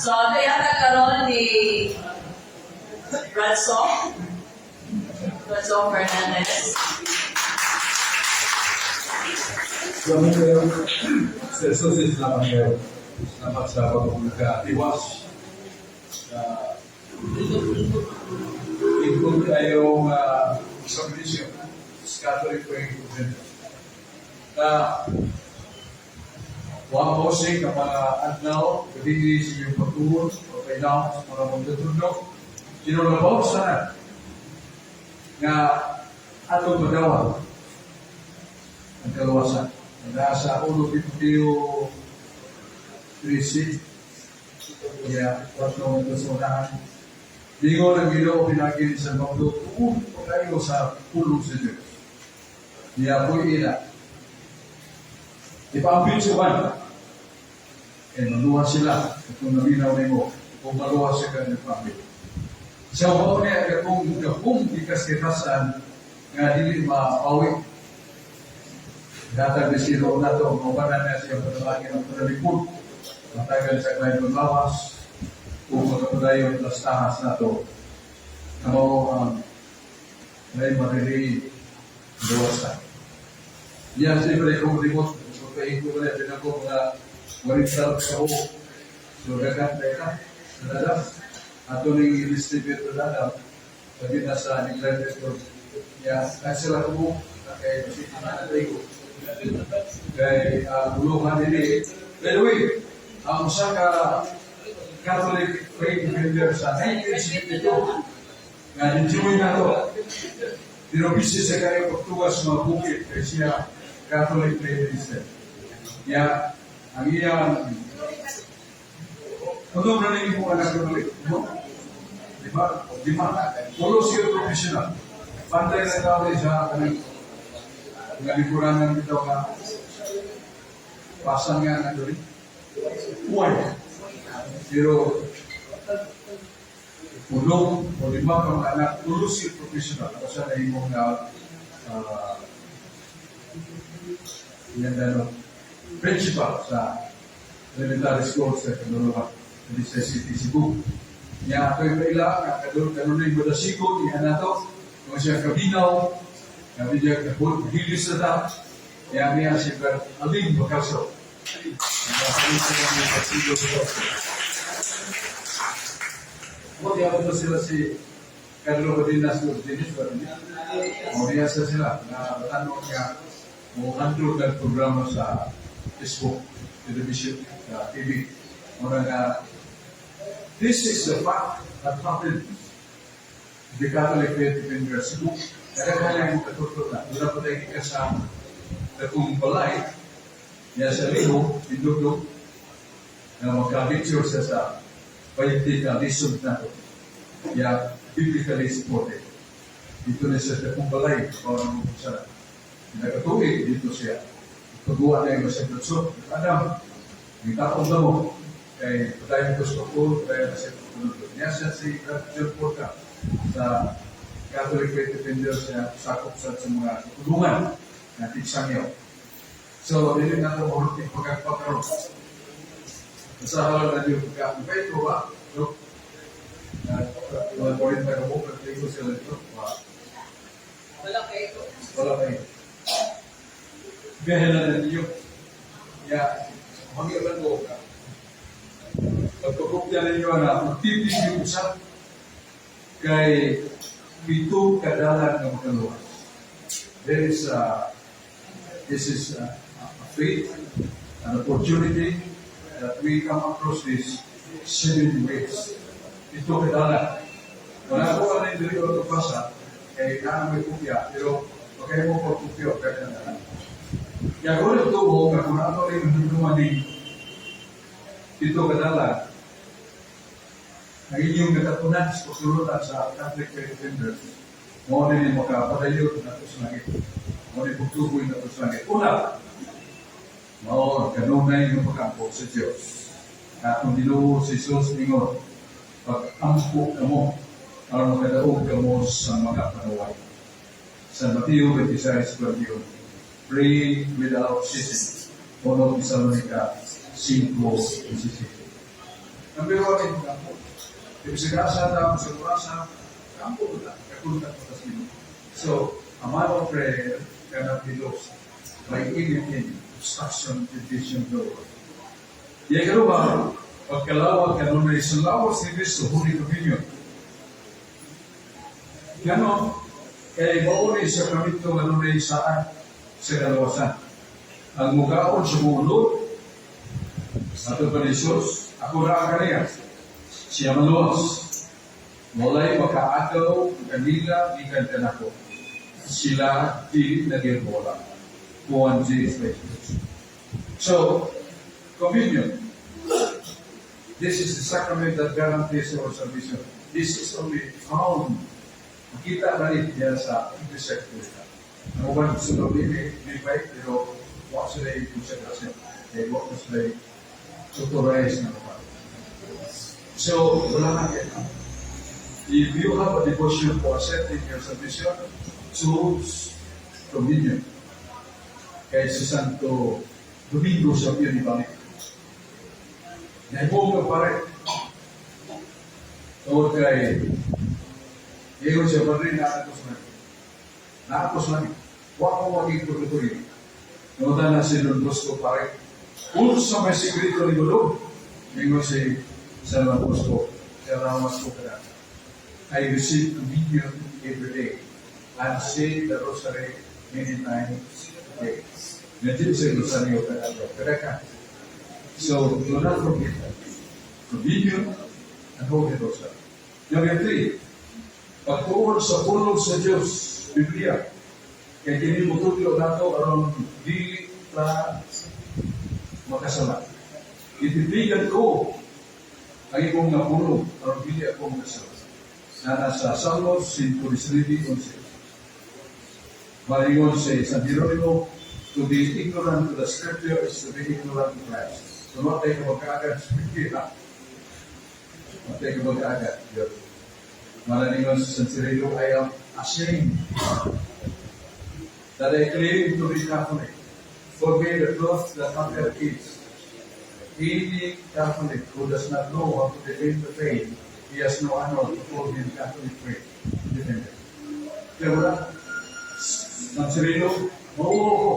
So, kaya karon ni Radso, Radso Fernandez. Salamat kayo. Sir Susi, salamat kayo. Salamat sa pagkakatiwas. Sa ikot kayong examination sa Catholic Praying Convention. Na wa mo si ka mga adlaw, kadili sa inyong pagtuon, o kailangan sa mga magdutudlo, sinulabaw sana nga atong magawa ang kaluwasan. Nasa 1 Timoteo 3:6, kaya tatlo ito sa unahan. Dingo ng Ginoo pinaagi ni San Pablo, tuon pa kayo sa pulong sa Diyos. Niya po'y ina. Ipaambit sa man. Eh, maluha sila. Kung naminaw nimo, kung maluha siya ka nagpaambit. Sa mao niya kung kung ikaskitasan nga dili maawi. Datag ni sino na to, mawanan niya siya panalangin ng panalikod, matagal sa kanyang paglawas, kung magkapadayon las tahas na to, na mao ang may marili luwasan. Yan, siyempre, kung limot, so kaiko ko na, pinako mga warintal sa ko. So, dagat na ita, nadadas. Ato ning i-distribute na dadam, sabi na sa neglected ko. Ya, kahit sila ko, kay na ko. Kay bulungan ini. By the way, ang usa ka Catholic faith defender sa 1972 nga ni-join na to. Pero busy sa kayo pagtuwas sa mga bukid kay siya Catholic faith minister. Ya, ang iyang ano na rin mo anak Catholic? No? Lima? Lima. Tulo siya professional. Pantay na tao sa kanang nga likurangan bitaw nga pasan nga na diri. Uwan. Pero ulo o lima ka mga anak, tulo siya professional. Basta na imong nga yan na principal sa elementary school sa Kanuluan, diri sa City Cebu. Nya ako'y kaila nga kadun kanunay madasigo niya nato kung siya kabinaw kami diya kabul gilis na ta niya niya si Brad Aling Bakaso. Nakasalita kami madasigo sa Mo diya ko sila si Carlo Codinas Martinez ba niya? Mo niya sa sila na tanong niya mo handle ng programa sa Facebook, television, sa TV. Mo na nga this is the fact that happened the Catholic Faith Defender Cebu. Kaya kaya mo katuto na. Wala pa tayo kasama. Dakong balay, niya sa liho, indugdog, na magka-lecture siya sa 20 ka lisod na to. Ya, biblically supported. Dito na siya sa dakong balay, parang mo sa nakatuig dito siya. Pagbuwa na yung sa so, Adam, may taong na mo, kay patayin ko sa ko, patayin na siya pagpunod. Niya siya si John Porta sa Catholic Faith Defender siya sakop sa mga tulungan na tigsangyaw. So, dili na ito mahulog yung pagkakpakaroon. Sa halal na yung pagkakpakaroon, ito ba? No? Na, mga 40 ka mo, nagtigo sila dito. Wala kayo. Wala kayo. Biyahe na ninyo. Ya, mangilan ko ka. Pagkakopya ninyo na, magtipid yung usap kay pito kadalan nga makaluwas. There is a, this is a faith, an opportunity that we come across this seven ways. Pito kadalan. Wala ko ano yung dili ko pasa, kay naa may kopya, pero okay mo ko kopya, kaya na. Kaya kung ito mo, nga kung ano rin ang ni pito kadalan, ang inyong nakatunan sa pagtulutan sa Catholic Faith Defenders, mao ni makapadayon nato sa langit. Mao ni pagtuboy nato sa langit. Una, mao ang kanunay ng pag-ampo sa Diyos. Atong Ginoo si Jesus ningon, pag-ampo kamo, aron makadaog kamo sa mga panuway. San Mateo 26:21. Pray without ceasing. 1 Tesalonica 5:17. Number one, kampo. Ibig sa asa ta, sa kurasa, kampo ta, kakunta ko ta sa Ginoo. So, a man of prayer cannot be lost by anything, obstruction, temptation, the world. Iya karuba, pagkalawag kanunay sa lawas ni Kristo, Holy Communion. Ngano, kay mao ni sakramento kanunay saan sa kalawasan. Ang mukaon sa mulod, ato pa ni Jesus, "Ako ra ang kaniya, siya maluwas. Walay makaagaw kanila gikan kanako. Sila dili nagirbola." Juan 10. So, communion. This is the sacrament that guarantees our salvation. This is only found. Makita na rin niya sa Iglesia Katolika. Ang uban sunod ini, di ba, pero wa sila yung konsekrasyon. Kaya wa sila authorized na mga. So, wala na kaya. If you have a devotion for accepting your salvation, choose communion. Kay sa Santo Domingo sa yun ibalik. Nahibong ka pare. Tungod kay ingon siya, "Padre, naakos na. Naakos lang. Wa ko maging pagkatuloy." Nunta na si Don Bosco pare. "Unsa may sikreto ni Gulog?" Ingon si San Juan Bosco, "Salamat ko kada. I receive communion every day and say the rosary many times a day." Nandiyan sa rosaryo kada kada ka. So, do not forget that. Communion and Holy Rosary. Number three, pagtuon sa pulong sa Diyos, Biblia. Kaya kini mo tudlo nato aron dili ta makasala. "Itipigan ko ang imong nga pulong aron dili ako makasala." Na nasa Salmos 119:11. Malingon si San Jeronimo, "To be ignorant to the Scripture is to be ignorant to Christ." So, matay ka magkaagad sa Biblia. Matay ka magkaagad. Yun. Malalingon si San Cirilo, "I am ashamed that I claim to be Catholic. For me, the truth that matter is, any Catholic who does not know how to defend the faith, he has no honor to call him Catholic faith defender." Kaya wala, San Cirilo, mauo ko.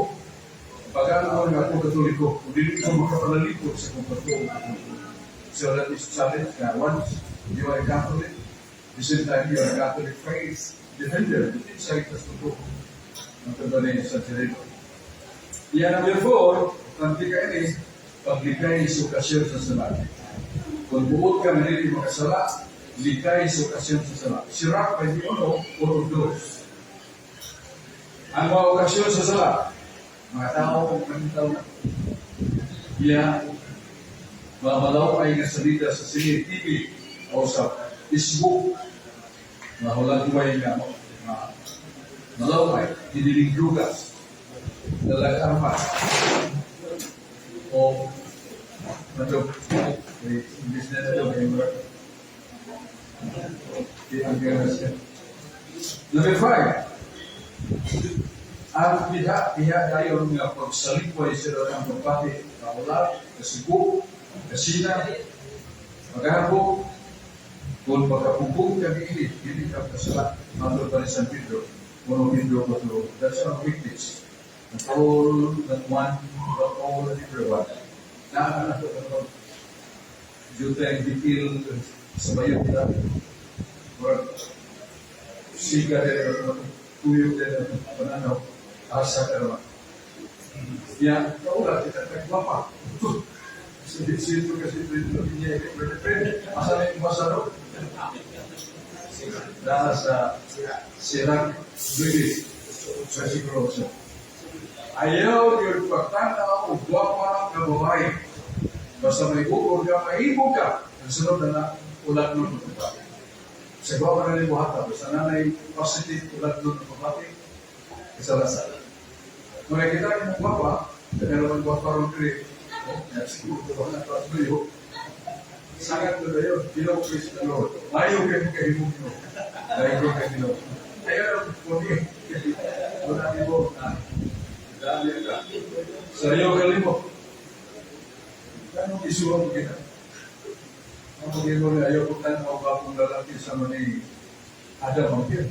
Pagano nga ako Katoliko, kung dili ko makapalalikot sa kong pagtuo Katoliko. So that is challenge na once you are a Catholic, the same time you are a Catholic faith defender, inside tas totoo. Ang tanda ni San Cirilo. Yan, number four, nanti ka ini, paglikay sa okasyon sa sala. Kung buot ka na dili makasala, likay sa okasyon sa sala. Sirach 21, 4, 2. Ang mga okasyon sa sala, mga tao, mga na. Iya, mamalaw ay nga salita sa sine, TV, o sa Facebook, mahulagway nga, malaway, hiniling drugas, dalag armas, o ano, eh, English na ito, may mga di ang siya. Number five, ang diha, diha dayon nga pagsalikway sila ng pagpati, kaulat, kasigo, kasina, pagharbo, kung pagkapugong ka niini, dili ka kasala, matod pa ni San Pedro, 1 Pedro 4. That's our weakness. Not all, not one, not all, and everyone. Na, ano, ano, juta yung detail sa bayo nila. Or, siga din, tuyok din, pananaw, asa ka naman. Ya, kaula, kita nagwapa. Sa dito kasi ito, niya, pwede, asa na yung basa no? Dahil sa Sirach 9, versikulo 8. Ayaw yung pagtanaw o gwapa nga babae. Basta may ugod ka, mahimo ka. Ang sunod na na, ulat nun ng babae. Sa gwapa na nimo hata, basta nanay positive ulat nun ng babae, kasala-sala. Kung nakita yung gwapa, pero man gwapa ron diri, oh, yan, siguro ko na ito, sangat na yun, Ginoo, praise the Lord. Ayaw kayo kahimong Ginoo. Ayaw kayo Ginoo. Ayaw kung wala mo na dali ka. Sa iyo kalimo. Anong isuwa mo kita? Ang pag-ingon niya, "Ayaw ko tanaw gwapong lalaki sama ni Adam ang yun."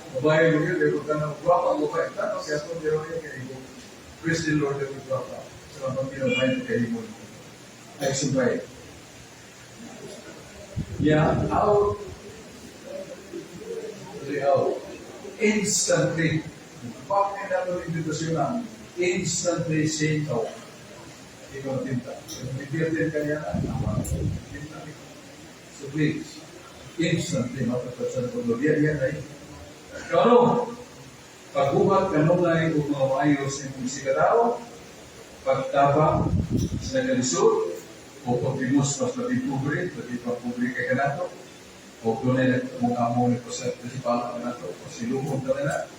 Babae mo yun, ayaw ko tanaw, gwapa ang babae. Tanaw kaya ito, pero yun kay mo. Praise the Lord, yung gwapa. Sa mga pag kay mo. Ay, sumbay. Yeah, out. Say out. Instantly. Bakit na ito invitasyon na? Instantly say no. Ikaw tinta. Kung ibirtin ka niya na, tinta. So please, instantly matapat sa pulo. Yan, yan ay. Karon, pagbuhat kanunay ug mga maayo sa imong isigkatawo, pagtabang sa nagalisod, o paglimos mas labing pobre, labi pa pobre kay kanato, o dunay mong amo ni sa principal kanato, o siluhon ka na.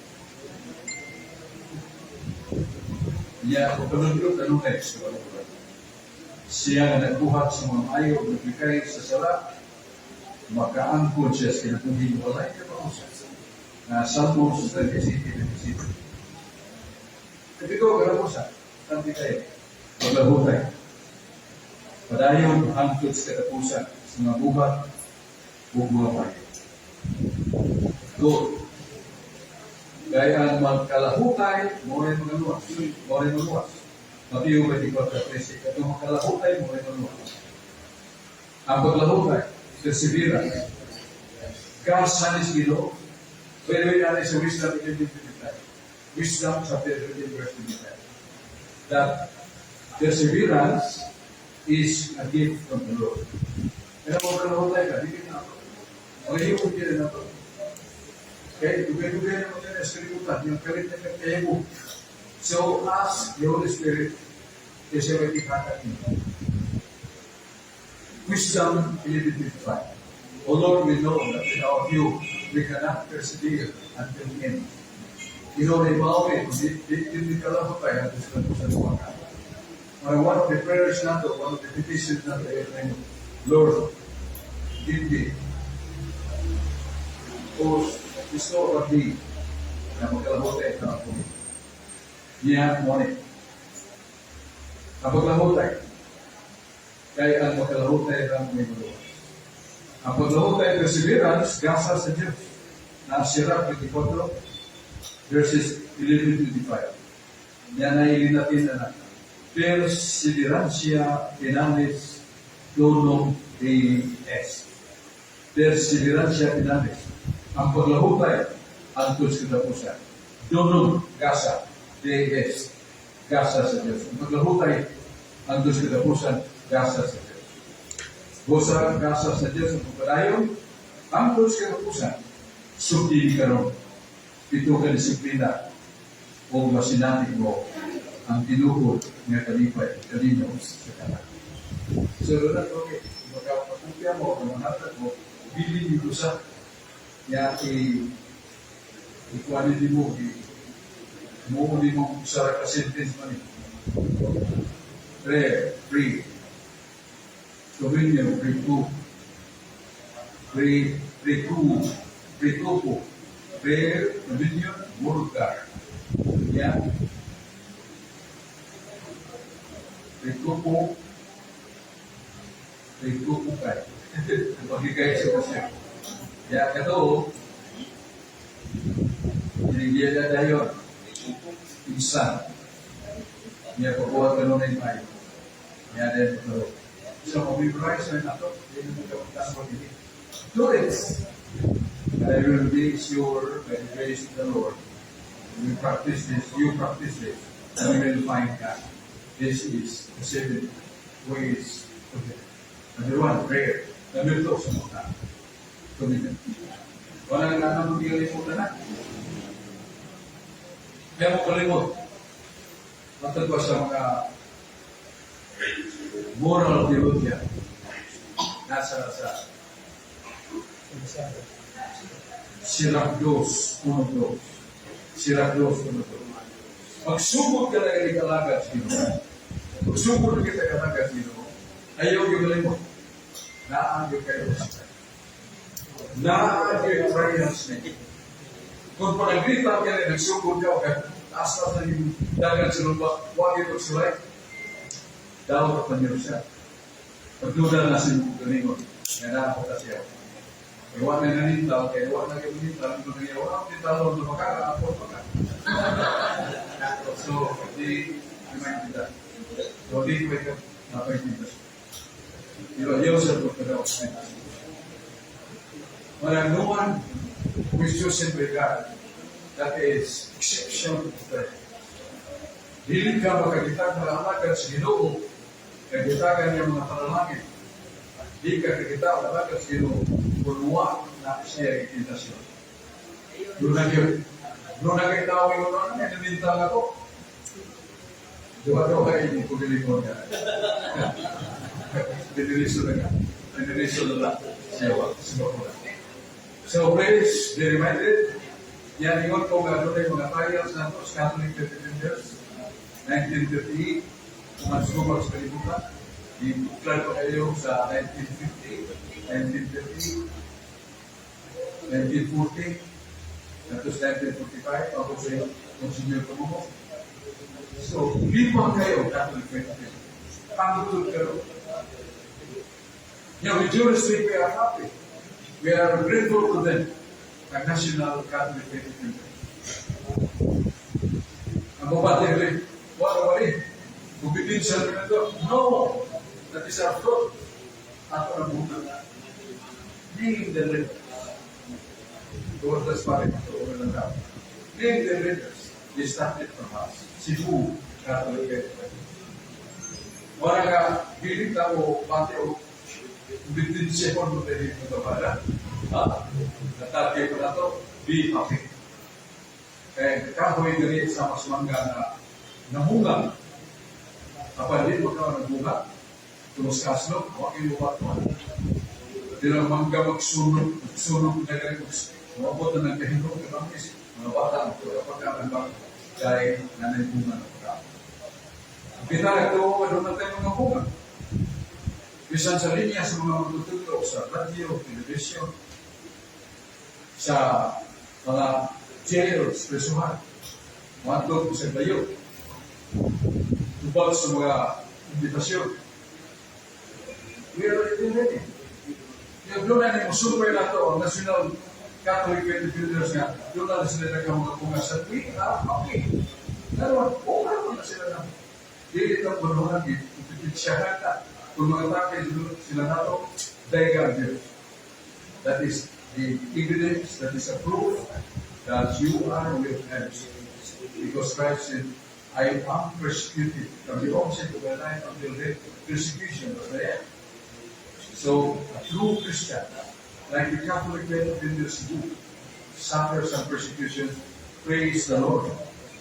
Ya, o panudlo kanunay sa kaluoy. Siya nga nagbuhat sa mga maayo ug naglikay sa sala, makaangkon siya sa kinabuhi, walay kabausan. Na Salmos 37:27. Ito, karapusan. Tanti kayo. Paglahutay. Padayon hangtod sa katapusan sa mga buhat ug mga maayo. Go. Kaya ang magkalahutay, mo rin magaluwas. Mo rin maluwas. Mateo 24:13. Katong magkalahutay, mo rin maluwas. Ang paglahutay, perseverance. Gasa ni Ginoo. By the way, natin sa Wisdom 11:25. Wisdom chapter 13 verse 25. That perseverance is a gift from the Lord. Kaya mo kalahutay ka, dili na ako. Magayong dili na to. Kaya dugay-dugay na mo na sa kalibutan, yung kalit na kaya mo. So ask the Holy Spirit, kasi may ihatag niyo. Wisdom 11:55. O Lord, we know that without you, we cannot persevere until the end. Ginoo na ibaw eh, di kalahutay ang gusto sa ka. One of the prayers nato, one of the petitions nato, ay, "Lord, give me, o gusto of thee, na magkalahutay ka ako." Niya, mo ni. Ang paglahutay, kay ang makalahutay lang may maluwas. Ang paglahutay, perseverance, gasa sa Diyos. Na Sirach 24, verses 11 to 25. Yan ay natin na perseverancia finalis donum Dei est. Perseverancia finalis. Ang paglahutay, hangtod sa katapusan. Donum, gasa, Dei est. Gasa sa Diyos. Ang paglahutay, hangtod sa katapusan, gasa sa Diyos. Gosa, gasa sa Diyos ang pagpadayon, hangtod sa katapusan, sugdi karon. Pito ka disiplina o masinati mo ang tinuod nga kalipay kanino sa kanan. So, doon na, okay, magkapakupya mo, o manatag mo, bili dito sa ya i ikuanin di mo, i mo di mo sa ka sentence man eh. Prayer, pray. Communion, pray to. Pray, pray to, pray to po. Prayer, communion, word of God. Yeah. Pray to po. Pray to po kay. Pagkikay sa kasi. Ya, kato, binigyan na dayon. Insan. Niya pagbuhat ka nun ay mayo. Niya din ito. So, mag-memorize na nato, hindi mo magkapunta mo din. Do it! And I will be sure by the grace of the Lord. We practice this, you practice this, and we will find God. This is the seven ways of it. Number one, prayer. Number two, sa mga commitment. Wala na naman kalimutan na. Kaya mo kalimot. Matag ko sa mga moral theologian. Nasa sa Sirach 2:1-2. Sirach 2:1-2. Magsugod ka na kay kalagad sa Ginoo. Magsugod na kita kalagad sa Ginoo. Ayaw yung kalimot. Naa gyud kayo sa Naa gyud trials ni. Kung panagritan ka na nagsugod ka, okay, taas na yung dagat sa lupa, huwag ito magsulay. Daw ka pa niyo siya. Pagduda na si Domingo, nga naa ko siya. Kaya wa na nanintal, kaya wa na kayo nanintal, kung kaya wa na talo na makaka, ako maka. So, di remind kita. So, di ko ikaw napay kita. Pero ayaw sa pagkadaw. Wala, no one who is chosen by God, that is exception to prayer. Dili ka makakita mga alagad sa Ginoo, kay gitagan niya mga panalangin. Di ka kakita og alagad sa Ginoo kung wa na siya itinasyon. Doon na yun. Doon na kayo tao yung ano, nanintal ako. Duha daw kayo yung pugilingon ka. Didiriso na ka. Didiriso na lang. Siya wa. Singapura. So please be reminded, yan, ingon ko nga doon mga trials na ito sa Catholic Defenders, 1938, kung ang sugal sa kalibutan, i-plan ko kayo sa 1950, 1930, 1940, tapos 1945, ako sa Monsignor Kamuho. So, lipang kayo, Catholic Faith. Pangutod kayo. Yeah, with due respect, we are happy. We are grateful to them, ang National Catholic Faith Defender. Ang babati rin, wala wala Kumpitin sa ito. No! That is our fruit. Ato ang bunga. Name the leaders. Tuwad tas pa rin. Tuwad lang tao. Name the leaders. They started from us. Cebu Catholic Faith. Wala ka, dili ta mo, bate o, bitin second mo tayo dito para. Ha? Natagay ko na to, be happy. Kaya kahoy diri sa mas mangga na namunga. Apan di mo ka nagbunga, tulos kaslo, wa kayo wa. Di lang mangga magsunog, magsunog na ganito. Umabot na ng kahinog, katamis, mga bata, ang pagkakan ba, dahil nanay bunga ng pagkaon. Kita nagtuo, doon na tayo mga bunga. Bisan sa linya sa mga magtutudlo, sa radio, television, sa mga jails, presuhan, mga sa layo, tubag sa mga imbitasyon. We are already ready. Yung doon na ni musulpay na to, ang National Catholic Faith Defenders nga, doon na sila nagka mga bunga sa we are happy. Pero, okay na sila na. Dili ito punuhan, ipipitsyahan ta. Kung mga atake sila nato, daygan Diyos. That is the evidence, that is a proof that you are with Christ. Because Christ said, "I am persecuted from the onset of my life until death." Persecution was there. So, a true Christian, like the Catholic Faith in this book, suffer some persecution, praise the Lord.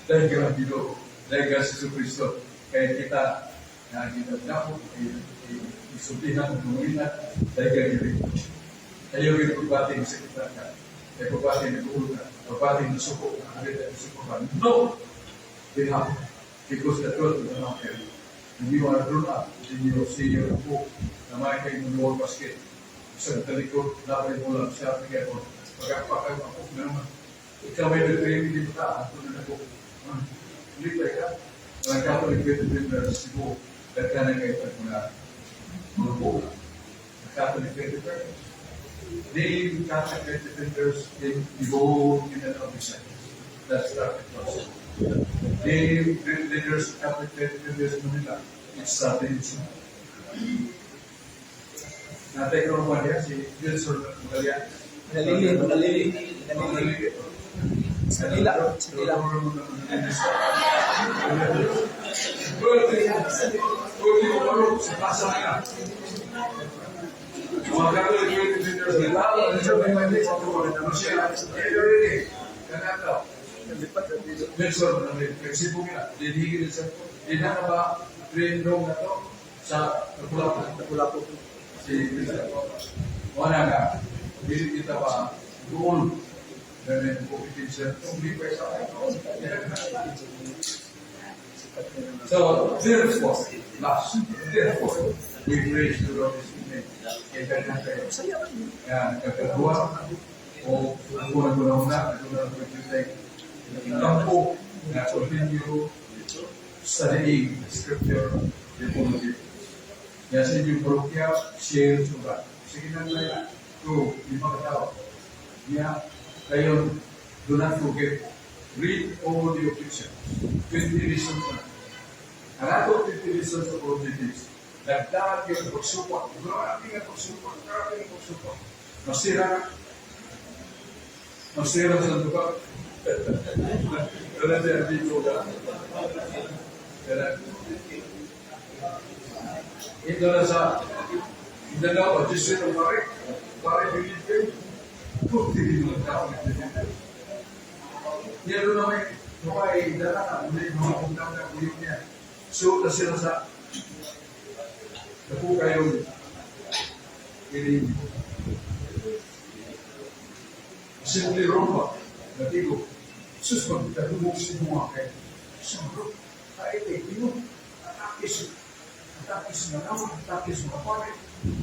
Dahil ka Ginoo, dahil ka si Kristo. Kaya kita, na kita dapat isultihan ang tumuwinan, dahil ka Ginoo. Kayo rin pagbati sa kita ka. Kaya pagbati na ka, pagbati na suko, na suko ka. No! They have. Because the truth will not carry. When you are grown up, then you see your book, na may kayo mga basket. Sa talikod, lapay mo lang siya, kaya ko, pagkapakag ako, naman. Ikaw may nag-training dito ka, ato na ako. Lipay ka. Mga Catholic Faith Defenders, Cebu, daghan na kayo pag mga bunga. The Catholic Faith Defenders. Name Catholic Faith Defenders in the whole Mindanao Visayas. That started from Cebu. Name great leaders of Catholic Faith Defenders in Manila. It started in Cebu. Natay ko naman niya, si Wilson Magallanes. Nalili, nalili, nalili. Sa nila, sa nila. Pwede, pwede ko paro sa kasa niya. Mga Catholic Faith Defenders, ano siya, ready, kanakaw. Wilson, Cebu nga, dinhigil sa, di na ba, train room na to, sa Lapu-Lapu. Lapu-Lapu. Si Wilson. Wala nga, dili kita ba, doon, ganun po siya, hindi pa sa So, therefore, last, therefore, we praise the Lord this evening. Kaya daghan kayo. Yan, kagawa, o ang unang unang na, ang unang pagkitay, kampo na continue studying the scripture, the apologetics. Ya sa inyong parokya, share sa ba. Sige na lang to lima ka tao. Ya, kayo, do not forget, read all the objections. 20 reasons na. Ang ato 20 reasons of objectives, nagdaan yung pagsupak. Grabe nga pagsupak, grabe nga pagsupak. Masira na. Masira sa duka. Wala siya dito ka. Kaya, ito na sa Mindanao, addition ng pare, pare believe kayo. Puti din mga tao nag-believe. Meron na may may dala na, may mga undang na believe niya. So, na sila sa naku kayong kining Assembly Roma, natigo. Sus, pagkatubog si mga kay Sumro, kahit ay tino, atakis, atakis na naman, atakis mga pare,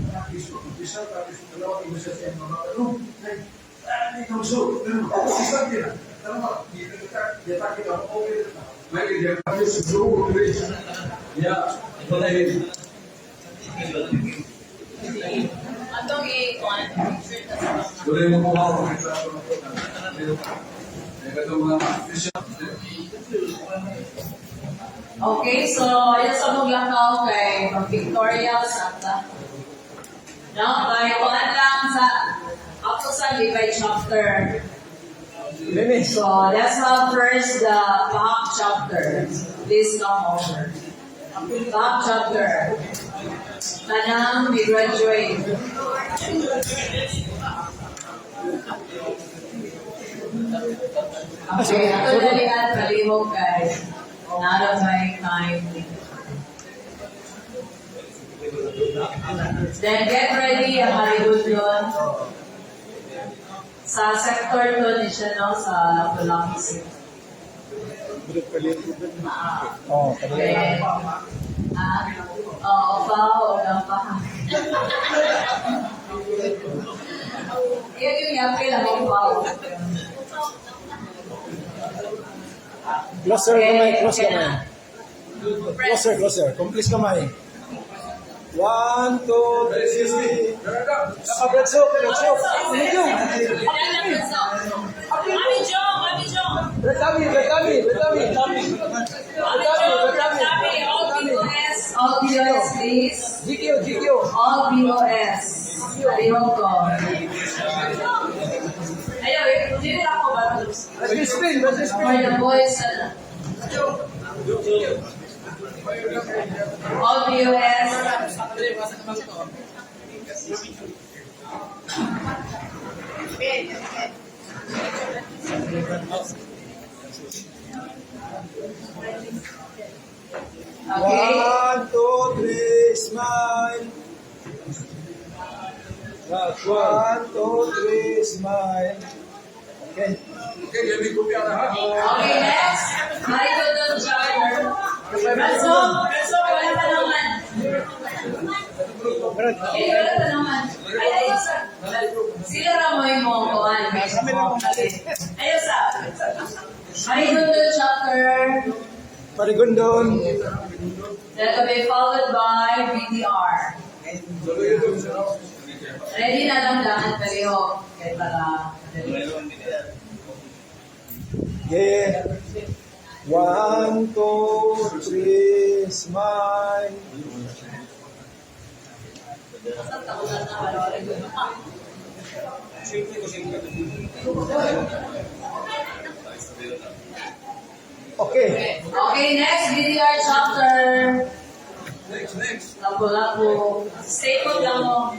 atakis mga kumpisal, atakis mga dalawa, iba sa siyang mga tanong, ay, ay, ikaw so, pero, sisan din na, tama, yatake ka, okay na. May yatake sa buo, ya, palahin. Atong i-kuan, picture ta sa mga. Wala yung mga mga mga Okay, so ayun sa mong lakaw kay Victoria Santa. No, by kuan lang sa up to sa Levi chapter. Linis. So let's have first the Bahak chapter. Please come over. Bahak chapter. Tanang we graduate. Okay, ato dalian palihog kay out of my time. Then get ready ang Marigondon. Sa sector to ni siya, no? Sa Lapu-Lapu City. Oh, Okay. Ah, oo, pa, o lang pa. Yan yung yapil ang pao. Closer kamay, close kamay. Closer, closer. Complete kamay. One, two, three. Naka-bretso, bretso. Medium. Mami Jong, Mami Jong. Retami, retami, retami. Mami Jong, Retami, all BOS, all BOS, please. GQ, GQ. All BOS. Palihog ko. Ayaw, eh, hindi na ako ba? Let's spin, let's For spin. the boys, all BOS. Okay. One, two, three, smile. One, two, three, smile. Okay. Okay, yan yung kopya na ha. Okay, next. Marigondon Charter. Renzo, Renzo, wala pa naman. Eh, wala pa naman. Ay, ayaw sa. Sila Ramoy mo, kuhan. Ayaw sa. Marigondon chapter. Marigondon. That will be followed by BDR. Ready na lang dahan pareho. Kaya para madali. Yeah. One, two, three, smile. Basta takutan na wala. Okay. Okay, next BDR chapter. Next, next. Lapu-lapu. Stay put lang mo.